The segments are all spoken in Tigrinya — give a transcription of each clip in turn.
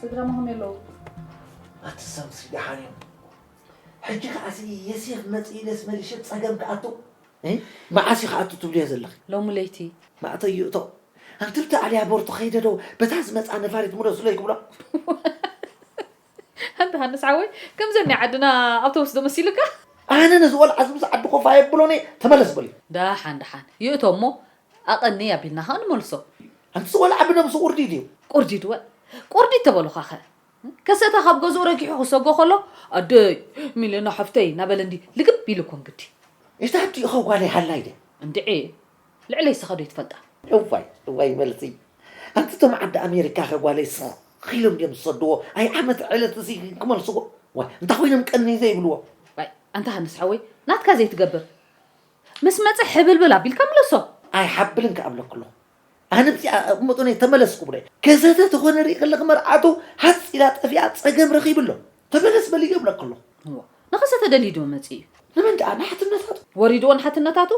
ስድራ መሆም የለዉ። ኣቲ ሳምሲ ደሓን እዮም። ሕጂ ከዓሲ የሴፍ መፂኡ ኢለስ መሊሸ ፀገም ክኣቱ። እ? መዓስ እዩ ክኣቱ ትብልዮ ዘለኺ? ሎሚ ለይቲ። ማእተዩ እቶ ኣንትብቲ ኣልያ ቦርቶ ከይደ ዶ በታ ዝመፃ ነፋሪት ምለሱለይ ክብሎ። ኣንተ ሃንስ ሓወይ፣ ከምዘን ናይ ዓድና ኣውቶቡስ ዶ መሲሉካ? ኣነ ነዚ ቆልዓ እዚ ምስ ዓዲ ኮፋ የብሎኒ ተመለስ በልዩ። ደሓን ደሓን ይእቶ እሞ ኣቐኒ ኣቢልና ኸዓ ንመልሶ። ኣንትስ ቆልዓ ብነብሱ ቁርዲ ድዩ? ቁርዲድ ወ ቁርዲድ ተበሉኻ ኸ? ከሰተ ካብ ገዝኡ ረጊሑ ክሰጎ ከሎ ኣደይ ሚልዮና ሓፍተይ እናበለ እንዲ ልግብ ኢሉ ኮን ግዲ። እታ ኣዲኡ ኸ ጓለይ ሃላይ ድያ? እንድዒ ልዕለይ ስኻ ዶ ይትፈልጣ? እዋይ እዋይ መልሲ። ኣንቲ እቶም ዓዲ ኣሜሪካ ከ ጓለይ ስኽ ኢሎም ድዮም ዝሰድዎ? ኣይ ዓመት ዕለት እዚ ክመልስዎ? ዋይ እንታይ ኮይኖም ቀኒ ዘይብልዎ? ዋይ ኣንታ ሃንስ ሓወይ ናትካ ዘይትገብር ምስ መፀ ሕብልብል ኣቢልካ ምለሶ። ኣይ ሓብልን ከ ኣብለኩ ኣለኹ። ኣነ ብዚኣ እቕምጦ ናይ ተመለስ ክብሎ እየ። ከዘተ ተኾነ ርኢ ከለኺ መርዓቱ ሃፅ ኢላ ጠፊኣ ፀገም ረኺቡ ኣሎ። ተመለስ በልዮ እብለኩ ኣለኹ። እዋ ንኸሰተ ደልዩ ዶ መፂኡ እዩ? ንመን ደኣ ንሓትነታቱ? ወሪድዎ ንሓትነታቱ?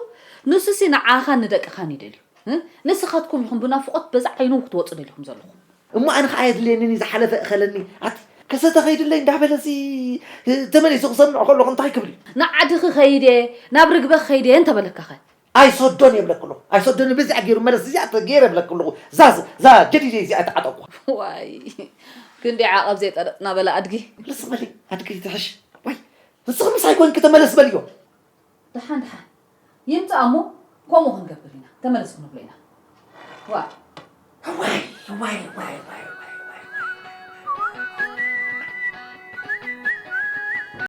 ንሱሲ ንዓኻን ንደቅኻን እዩ ደልዩ። እ? ንስኻትኩም ኢኹም ብናፍቖት በዛ ዓይኑ ክትወፁ ደሊኹም ዘለኹም። እሞ ኣነ ከዓ የድልየንን እዩ ዝሓለፈ እኸለኒ። ኣቲ ከሰተ ኸይድለይ እንዳበለሲ ተመሊሱ ክሰምዕ ከለኹ እንታይ ክብል እዩ? ንዓድኺ ከይደ ናብ ርግበ ከይደ እንተበለካኸ? ኣይሰዶን የብለክሎ ኣይሰዶን በዚኣ ገይሩ መለስ እዚኣ ገይረ የብለክሎ ዛ ዛ ጀዲደ እዚኣ ተዓጠቁ። ዋይ ክንዲ ዓቐብ ዘይጠረጥና በላ ኣድጊ። ልስ በሊ ኣድጊ ትሕሽ። ዋይ ንስኺ ምሳይ ኮንኪ ተመለስ በልዮ። ደሓን ደሓን ይምፃእ እሞ ከምኡ ክንገብር ኢና ተመለስ ክንብሎ ኢና። ዋ ዋይ ዋይ ዋይ ዋይ